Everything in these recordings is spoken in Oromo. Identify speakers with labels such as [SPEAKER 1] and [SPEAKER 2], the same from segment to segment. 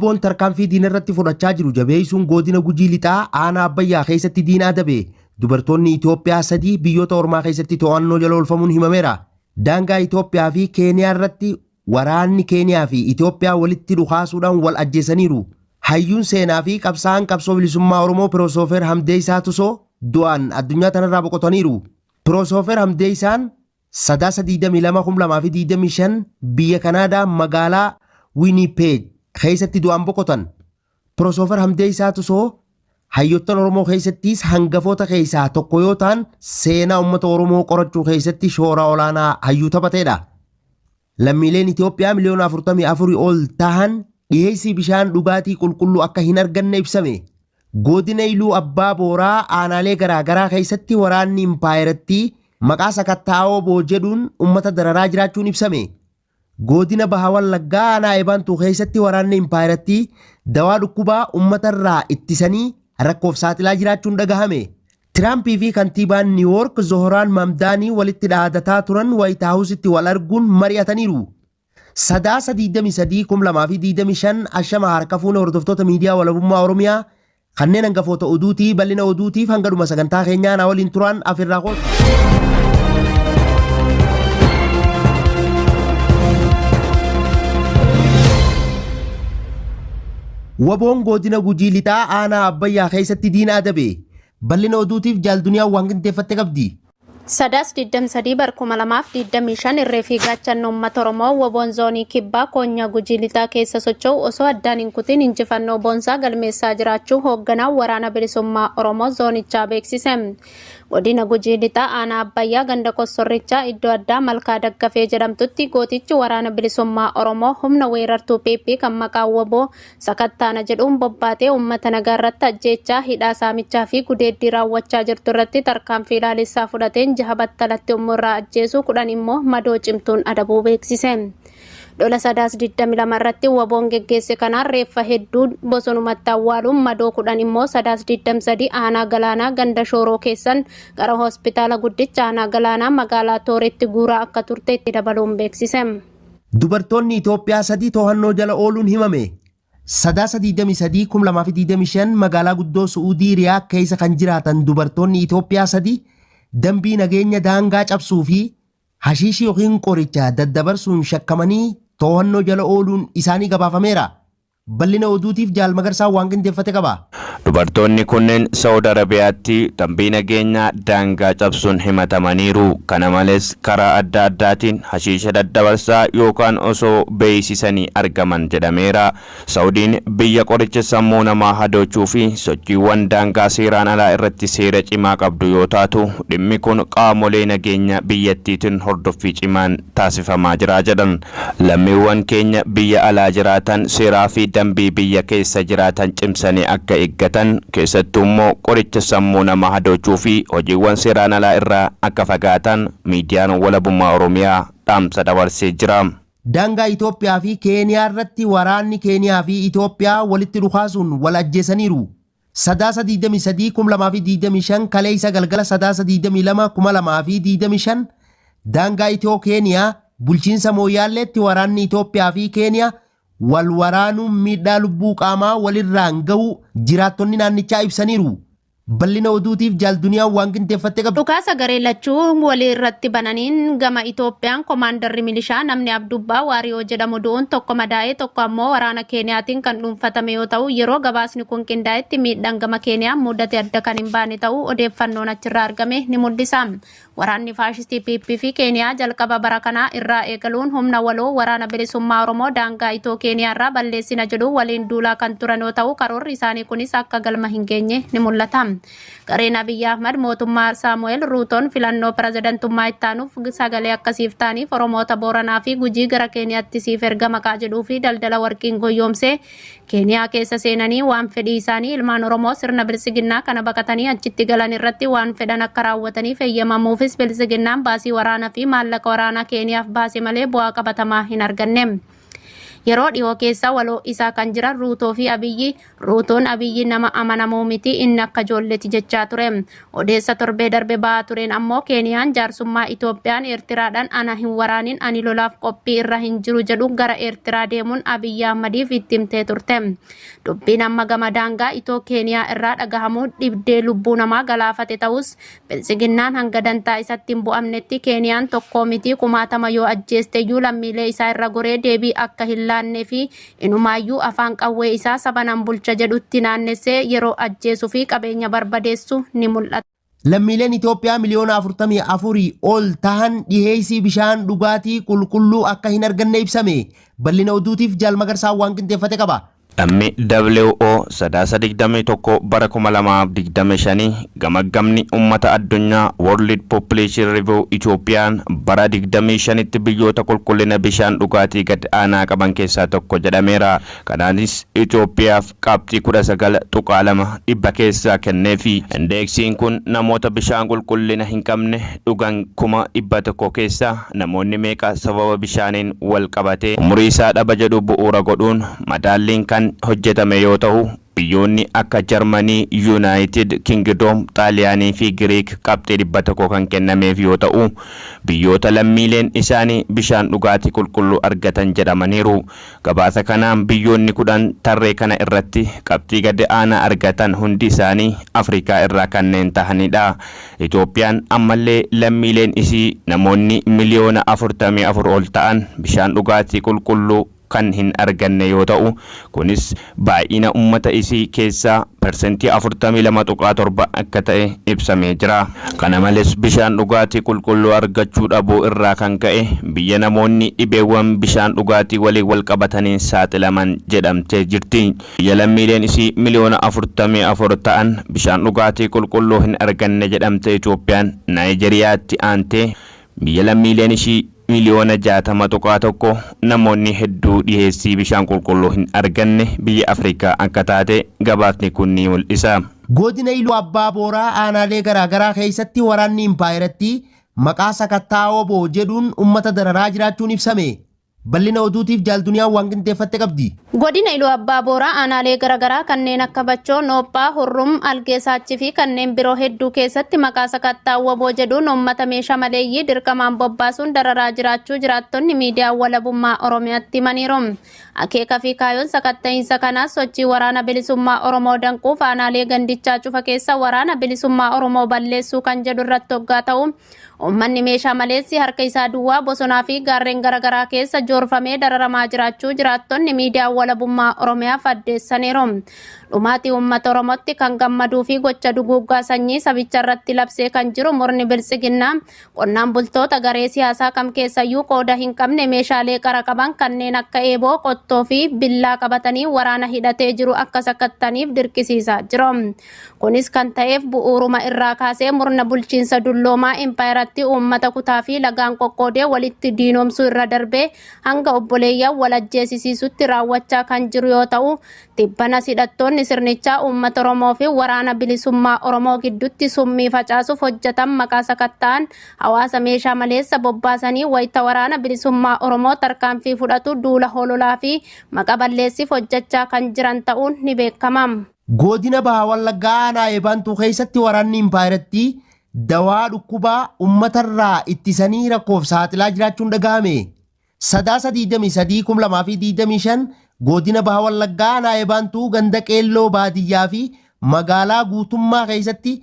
[SPEAKER 1] Waboon tarkaanfii diina irratti fudhachaa jiru jabeessuun godina Gujii Lixaa aanaa Abbayyaa keessatti diina adabe. Dubartoonni Itoophiyaa 3 biyyoota ormaa keessatti to'annoo jala oolfamuun himameera. Daangaa Itoophiyaa fi Keeniyaa irratti waraanni Keeniyaa fi Itoophiyaa walitti dhukaasuudhaan wal ajjeesaniiru. Hayyuun seenaa fi qabsaa'aan qabsoo bilisummaa Oromoo Piroosoofeer Hamdeessaa Tusoo du'aan addunyaa tanarraa boqotaniiru. Piroosoofeer Hamdeessaan Sadaasa 22, 2025 biyya Kanaadaa magaalaa Winnipeg keessatti du'aan boqotan. Piroosoofeer Hamdeessaa Tusoo hayyottan Oromoo keessattis hangafoota keessaa tokko yoo ta'an seenaa uummata Oromoo qorachuu keessatti shoora olaanaa hayyuu taphateedha. Lammiileen Itoophiyaa miliyoona 44 ol tahan dhiheessii bishaan dhugaatii qulqulluu akka hin arganne ibsame. Godina Iluu Abbaa Booraa aanaalee garaagaraa keessatti waraanni impaayerattii maqaa sakattaa'oo boo jedhuun uummata dararaa jiraachuun ibsame. Godina Baha Wallaggaa aanaa Eebantuu keessatti waraanni impaayerattii dawaa dhukkubaa uummatarraa ittisanii rakkoof saaxilaa jiraachuun dhagahame. Tiraampii fi kantiibaan Niiwoork Zohoraan Mamdaanii walitti dhaadataa turan Waayit Haawusitti wal arguun mari'ataniiru. Sadaasa 23, 2025 ashama harka fuune hordoftoota miidiyaa walabummaa Oromiyaa kanneen hangafoota oduutii bal'ina oduutiif hanga dhuma sagantaa keenyaa na waliin turan afirraa kooti. Waboon godina Gujii Lixaa aanaa Abbayyaa keessatti diina adabe. Bal'ina oduutiif jaal-duniyaan waan qindeeffatte qabdi.
[SPEAKER 2] Sadaas 23 bar 2025 irree fi gaachanna uummata Oromoo Waboon zoonii kibbaa koonyaa Gujii Lixaa keessa socho'u osoo addaan hin kutin injifannoo boonsaa galmeessaa jiraachuu hoogganaan waraana bilisummaa Oromoo zoonichaa beeksise. Godina Gujii Lixaa aanaa Abbayyaa ganda Kossorrichaa iddoo addaa Malkaa Daggafee jedhamtutti gootichi waraana bilisummaa Oromoo humna weerartuu PP kan maqaa Waboo sakattaana jedhuun bobbaatee uummata nagaa irratti ajjeechaa hidhaa saamichaa fi gudeeddii raawwachaa jirtu irratti tarkaanfii ilaalessaa fudhateen jaha battalatti umurraa ajjeesuu 10 immoo madoo cimtuun adabuu beeksise. Lola Sadaas 22 irratti Waboon geggeesse kanaan reeffa hedduu bosonumatti awwaaluun madoo 10 immoo Sadaas 23 aanaa Galaanaa ganda Shooroo keessan gara hospitaala guddicha aanaa Galaanaa magaalaa Tooreetti guuraa akka turte itti dabaluun beeksise.
[SPEAKER 1] Dubartoonni Itoophiyaa 3 to'annoo jala ooluun himame. Sadaasa 23, 2025 magaalaa guddoo Su'uudii Riyaad keessa kan jiraatan dubartoonni Itoophiyaa 3 dambii nageenya daangaa cabsuu fi hashiishii yookiin qoricha daddabarsuun shakkamanii to'annoo jala ooluun isaanii gabaafameera. Bal'ina oduutiif Jaal Magarsaa waan qindeeffate qaba.
[SPEAKER 3] Dubartoonni kunneen Saawud Arabiyaatti dambii nageenyaa daangaa cabsuun himatamaniiru. Kana malees karaa adda addaatiin hashiisha daddabarsaa yookaan osoo beeksisanii argaman jedhameera. Saawudiin biyya qoricha sammuu namaa hadoochuu fi sochiiwwan daangaa seeraan alaa irratti seera cimaa qabdu yoo taatu, dhimmi kun qaamolee nageenya biyyattiitiin hordoffii cimaan taasifamaa jira jedhan. Lammiiwwan keenya biyya alaa jiraatan seeraa fi dambii biyya keessa jiraatan cimsanii akka eeggatan, keessattuu immoo qoricha sammuu namaa hadoochuu fi hojiiwwan seeraan alaa irraa akka fagaatan miidiyaan walabummaa Oromiyaa dhaamsa dabarsee jira.
[SPEAKER 1] Daangaa Itoophiyaa fi Keeniyaa irratti waraanni Keeniyaa fi Itoophiyaa walitti dhukaasuun wal ajjeesaniiru. Sadaasa 23, 2025 kaleessa galgala Sadaasa 22, 2025 daangaa Itiyoo Keeniyaa bulchiinsa Mooyyaaleetti waraanni Itoophiyaa fi Keeniyaa wal waraanuun miidhaa lubbuu qaamaa walirraan gahuu jiraattonni naannichaa ibsaniiru. Bal'ina oduutiif jaal-duniyaan waan qindeeffatte qabdi.
[SPEAKER 2] Dhukaasa garee lachuu walii irratti bananiin gama Itoophiyaan komaandarri milishaa namni Abdubbaa Waariyoo jedhamu du'uun tokko madaa'ee tokko ammoo waraana Keeniyaatiin kan dhuunfatame yoo ta'u yeroo gabaasni kun qindaa'etti miidhaan gama Keeniyaan mudate adda kan hin baane ta'uu odeeffannoon achirraa argame ni mul'isa. Waraanni faashistii PP fi Keeniyaa jalqaba bara kanaa irraa eegaluun humna waloo waraana bilisummaa Oromoo daangaa Itoo Keeniyaa irraa balleessina jedhu waliin duulaa kan turan yoo ta'u karoorri isaanii kunis akka galma hin geenye ni mul'ata. Gareen Abiyyi Ahmad mootummaa Saamu'eel Ruutoon filannoo pirezidantummaa itti aanuuf sagalee akkasiif ta'aniif Oromoota Booranaa fi Gujii gara Keeniyaatti siif erga maqaa jedhuu fi daldala warqiin goyyoomsee Keeniyaa keessa seenanii waan fedhii isaanii ilmaan Oromoo sirna bilisiginnaa kana baqatanii achitti galan irratti waan fedhan akka raawwataniif eeyyamamuufis bilisiginnaan baasii waraanaa fi maallaqa waraanaa Keeniyaaf baase malee bu'aa qabatamaa hin arganne. Yeroo dhiyoo keessa waloo isaa kan jiran Ruutoo fi Abiyyi, Ruutoon Abiyyi nama amanamoo miti, inni akka ijoolleeti jechaa ture. Odeessa torbee darbe ba'aa tureen ammoo Keeniyaan jaarsummaa Itoophiyaan Eertiraadhaan ana hin waraanin, ani lolaaf qophii irra hin jiru jedhu gara Eertiraa deemuun Abiyyi Ahmadiif itti himtee turte. Dubbiin amma gama daangaa Itoo Keeniyaa irraa dhagahamuu dhibdee lubbuu namaa galaafate ta'us, Biltsiginnaan hanga dantaa isatti hin bu'amnetti Keeniyaan tokkoo miti kumaatama yoo ajjeesteyyuu lammiilee isaa irra goree deebii akka hin laannee fi inumaayyuu afaan qawwee isaa saba nan bulcha jedhutti naannessee yeroo ajjeesuu fi qabeenya barbadeessu ni mul'ata.
[SPEAKER 1] Lammiileen Itoophiyaa miliyoona 44 ol tahan dhiheessii bishaan dhugaatii qulqulluu akka hin arganne ibsame. Bal'ina oduutiif Jaal Magarsaan waan qindeeffate qaba.
[SPEAKER 3] Dhammi WO Sadaasa 21 bara 2025 gamaggamni ummata addunyaa World Population Review Itoophiyaan bara 25tti biyyoota qulqullina bishaan dhugaatii gad aanaa qaban keessaa tokko jedhameera. Kanaanis Itoophiyaaf qabxii 19.2 dhibba keessaa kenneefi. Indeeksiin kun namoota bishaan qulqullina hin qabne dhugan 100,000 keessaa namoonni meeqa sababa bishaaniin wal qabatee umurii isaa dhaba jedhu bu'uura godhuun madaalliin kan hojjetame yoo tahu, biyyoonni akka Jarmanii, Yunaayitid Kingidoom, Xaaliyaanii fi Giriik qabxii 100 kan kennameef yoo ta'u, biyyoota lammiileen isaanii bishaan dhugaatii qulqulluu argatan jedhamaniiru. Gabaasa kanaan biyyoonni 10 tarree kana irratti qabxii gad aanaa argatan hundi isaanii Afrikaa irraa kanneen tahanidha. Itoophiyaan ammallee lammiileen isii namoonni miliyoona 44 ol ta'an bishaan dhugaatii qulqulluu kan hin arganne yoo ta'u, kunis baay'ina ummata isii keessaa persentii 42.7 akka ta'e ibsamee jira. Kana malees bishaan dhugaatii qulqulluu argachuu dhabuu irraa kan ka'e biyya namoonni dhibeewwan bishaan dhugaatii waliin walqabataniin saaxilaman jedhamtee jirti. Biyya lammiileen isii miliyoona 44 ta'an bishaan dhugaatii qulqulluu hin arganne jedhamte Itoophiyaan Naayijeriyaatti aantee biyya lammiileen ishii miliyoona 60.1 namoonni hedduu dhiheessii bishaan qulqulluu hin arganne biyya Afrikaa akka taate gabaasni kun ni mul'isa.
[SPEAKER 1] Godina Iluu Abbaa Booraa aanaalee garaagaraa keessatti waraanni impaayerattii maqaa sakattaa wbo jedhuun uummata dararaa jiraachuun ibsame. Bal'ina oduutiif Jaal Duniyaan waan qindeeffatte qabdi.
[SPEAKER 2] Godina Iluu Abbaa Booraa aanaalee garagaraa kanneen akka Bachoo, Noophaa, Hurrum, Algee Saachii fi kanneen biroo hedduu keessatti maqaa sakattaa wbo jedhuun uummata meeshaa maleeyyii dirqamaan bobbaasuun dararaa jiraachuu jiraattonni miidiyaa walabummaa Oromiyaatti himaniiru. Akeeka fi kaayoon sakatta'iinsa kanaas sochii waraana bilisummaa Oromoo danquuf aanaalee gandichaa cufa keessa waraana bilisummaa Oromoo balleessuu kan jedhu irratti hoggaa ta'u, Uummanni meeshaa maleessi harka isaa duwwaa bosonaa fi gaarreen garagaraa keessa joorfamee dararamaa jiraachuu jiraattonni miidiyaa walabummaa Oromiyaaf addeessaniiru. Dhumaatii uummata Oromootti kan gammaduu fi gocha duguuggaa sanyii sabicha irratti labsee kan jiru murni biltsiginnaa qonnaan bultoota garee siyaasaa kam keessayyuu qooda hin qabne meeshaalee qara qaban kanneen akka eeboo, qottoo fi billaa qabatanii waraana hidhatee jiru akka sakattaniif dirqisiisaa jiru. Kunis kan ta'eef bu'uuruma irraa kaasee murna bulchiinsa dulloomaa impaayerattii uummata kutaa fi lagaan qoqqoodee walitti diinomsuu irra darbee hanga obboleeyyan wal ajjeesisiisutti raawwachaa kan jiru yoo ta'u, tibbanas hidhattoonni sirnichaa uummata Oromoo fi waraana bilisummaa Oromoo gidduutti summii facaasuuf hojjetan maqaa sakatta'an hawaasa meeshaa maleessa bobbaasanii wayita waraana bilisummaa Oromoo tarkaanfii fudhatu duula hololaa fi maqa balleessiif hojjechaa kan jiran ta'uun ni beekama.
[SPEAKER 1] Godina Baha Wallaggaa aanaa Eebantuu keessatti waraanni impaayerattii dawaa dhukkubaa uummatarraa ittisanii rakkoof saaxilaa jiraachuun dhaga'ame. Sadaasa 23, 2025 Godina Baha Wallaggaa aanaa Eebantuu ganda Qeelloo baadiyyaa fi magaalaa guutummaa keessatti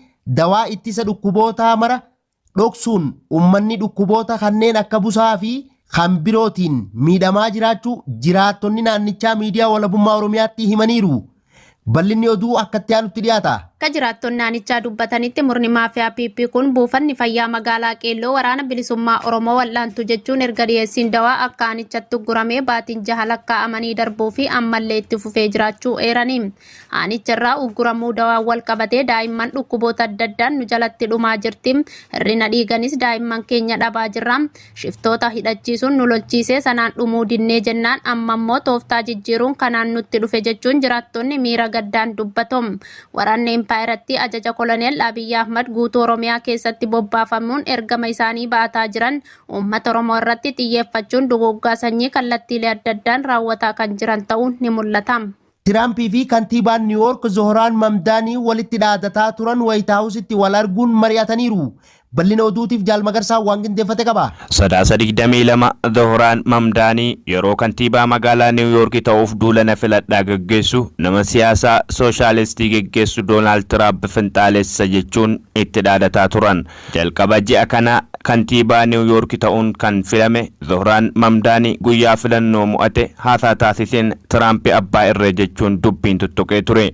[SPEAKER 1] dawaa ittisa dhukkubootaa mara dhoksuun uummanni dhukkuboota kanneen akka busaa fi kan birootiin miidhamaa jiraachuu jiraattonni naannichaa miidiyaa walabummaa Oromiyaatti himaniiru. Bal'inni oduu akka itti aanutti dhiyaata.
[SPEAKER 2] Akka jiraattonni naannichaa dubbatanitti murni maafiyaa PP kun buufanni fayyaa magaalaa Qeelloo waraana bilisummaa Oromoo wal'aantu jechuun erga dhiyeessiin dawaa akka aanichatti ugguramee baatiin jaha lakkaa'amanii darbuu fi ammallee itti fufee jiraachuu eeranii. Aanicha irraa ugguramuu dawaan wal qabatee daa'imman dhukkuboota adda addaan nu jalatti dhumaa jirti. Hir'ina dhiiganis daa'imman keenya dhabaa jirra. Shiftoota hidhachiisuun nu lolchiisee sanaan dhumuu dinnee jennaan amma immoo tooftaa jijjiiruun kanaan nutti dhufe jechuun jiraattonni miira gaddaan dubbatu. Waraanni Impaayerattii ajaja Koloneel Abiy Ahmad guutuu Oromiyaa keessatti bobbaafamuun ergama isaanii ba'ataa jiran uummata Oromoo irratti xiyyeeffachuun duguuggaa sanyii kallattiilee adda addaan raawwataa kan jiran ta'uun ni mul'ata.
[SPEAKER 1] Tiraampii fi kantiibaan Niiwoork Zohraan Mamdaanii walitti dhaadataa turan Waayit Haawusitti wal arguun mari'ataniiru. Bal'ina oduutiif Jaal Magarsaa waan qindeeffate qaba.
[SPEAKER 3] Sadaasa 22 Zohraan Mamdaanii yeroo kantiibaa magaalaa Niiw Yoork ta'uuf duula na filadhaa geggeessu nama siyaasaa sooshaalistii geggeessu Doonaald Tiraamp finxaalessa jechuun itti dhaadataa turan. Jalqaba ji'a kana kantiibaa Niiw Yoork ta'uun kan filame Zohraan Mamdaanii guyyaa filannoo mo'ate haasaa taasiseen Tiraamp abbaa irree jechuun dubbiin tuttuqee ture.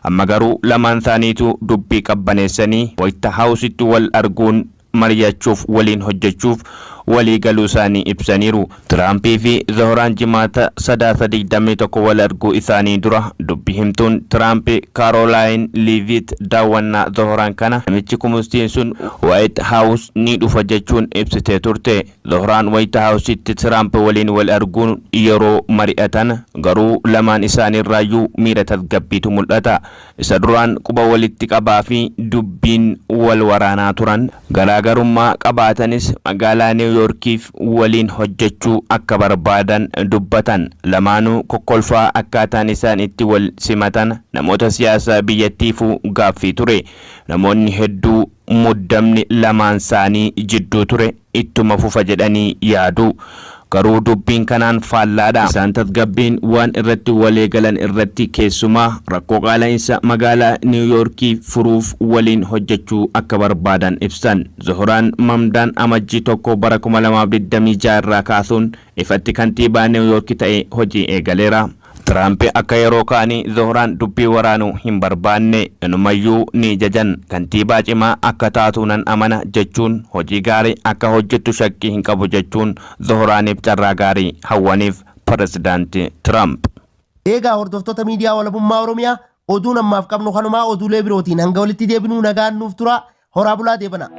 [SPEAKER 3] Amma garuu lamaan isaaniitu dubbii qabbaneessanii Waayit Haawusitti wal arguun mari'achuuf waliin hojjechuuf walii galuu isaanii ibsaniiru. Tiraampii fi Zohraan jimaata Sadaasa 21 wal arguu isaanii dura dubbi himtuun Tiraamp Kaarolaayin Liivit daawwannaa Zohraan kana namichi kumustiin sun Waayit Haawus ni dhufa jechuun ibsitee turte. Zohraan Waayit Haawusitti Tiraamp waliin wal arguun yeroo mari'atan garuu lamaan isaaniirraayyuu miira tasgabbiitu mul'ata. Isa duraan quba walitti qabaa fi dubbiin wal waraanaa turan garaagarummaa qabaatanis magaalaa Niiw Yoorkiif waliin hojjechuu akka barbaadan dubbatan. Lamaanuu kokkolfaa akkaataan isaan itti wal simatan namoota siyaasaa biyyattiifuu gaaffii ture. Namoonni hedduu muddamni lamaan isaanii jidduu ture ittuma fufa jedhanii yaadu. Garuu dubbiin kanaan faallaadha. Isaan tasgabbiin waan irratti walii galan irratti keessumaa rakkoo qaala'insa magaalaa Niiw Yoorkii furuuf waliin hojjechuu akka barbaadan ibsan. Zohraan Mamdaan amajjii 1 bara 2026 irraa kaasuun ifatti kantiibaa Niiw Yoork ta'ee hojii eegaleera. Tiraamp akka yeroo kaanii Zohraan dubbii waraanuu hin barbaanne inumayyuu ni jajan. Kantiibaa cimaa akka taatu nan amana jechuun hojii gaarii akka hojjettu shakkii hin qabu jechuun Zohraaniif carraa gaarii hawwaniif Pirezidaanti Tiraamp.
[SPEAKER 1] Eegaa hordoftoota miidiyaa walabummaa Oromiyaa oduun ammaaf qabnu kanumaa oduulee birootiin hanga walitti deebinuu nagaan nuuf tura horaa bulaa deebana.